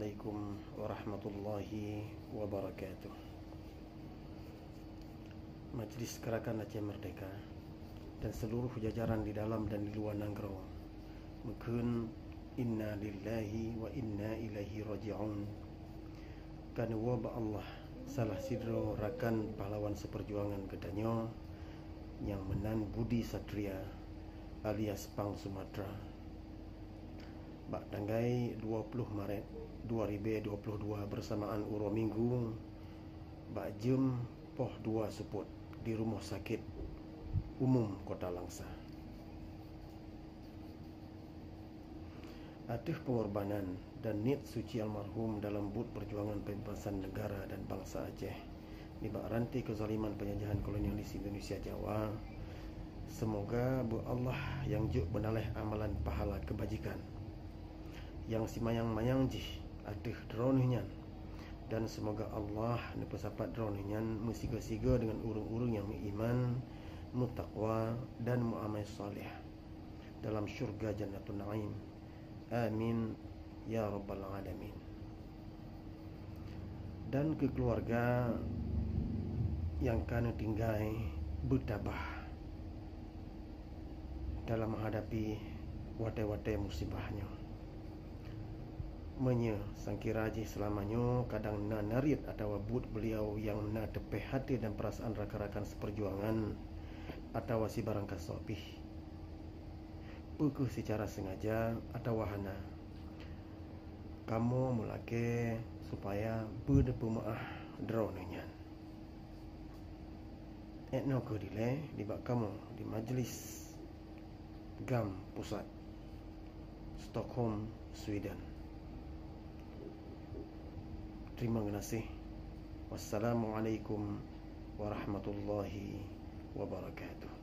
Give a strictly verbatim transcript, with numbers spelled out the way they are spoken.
Assalamualaikum warahmatullahi wabarakatuh. Majlis Gerakan Aceh Merdeka dan seluruh jajaran di dalam dan di luar nanggroe, meukeun inna lillahi wa inna ilaihi raji'un. Ka neuwoe bak Allah salah sidroe rakan pahlawan seupeurjuangan geutanyoe nyang meunan Budi Satria alias Pang Sumatra. Bak tanggai dua ploh Maret dua ribèe dua ploh dua beursamaan uroe Minggu, bak jeuem poh dua seupôt di Rumoh Sakét Umum Kota Langsa. Ateueh peungorbanan dan niet suci almarhum dalam buet peujuangan peubebasan neugara dan bansa Aceh nibak ranté keuzaliman peunjajahan kolonialis Indonesia Jawa, seumoga beu Allah nyang jok beunaléh amalan pahala keubajikan nyang simayang-mayang jih ateueh droeneuh nyan, dan seumoga Allah neupeusapat droeneuh nyan meusigoe-sigoe deungon ureuëng-ureuëng nyang meuiman, meutakwa, dan meuamai saleh dalam syurga Jannatun Naim. Amin ya rabbal alamin. Dan keu keuluwarga nyang ka neutinggai beutabah dalam menghadapi watée-watée musibah nyoe. Meunyoe sangkira jih seulama nyoe kadang na nariet atawa buet beuliau nyang na teupéh até dan peurasaan rakan-rakan seupeurjuangan atawa sibarang kasoe pih, peu kheueh seucara seungaja atawa hana, kamoe meulakée supaya beuneupeumaáh droeneuh nyan. Étnoe kheueh dilée nibak kamoe di Majlis GAM Pusat, Stockholm, Sweden. Terima kasih. Wassalamualaikum warahmatullahi wabarakatuh.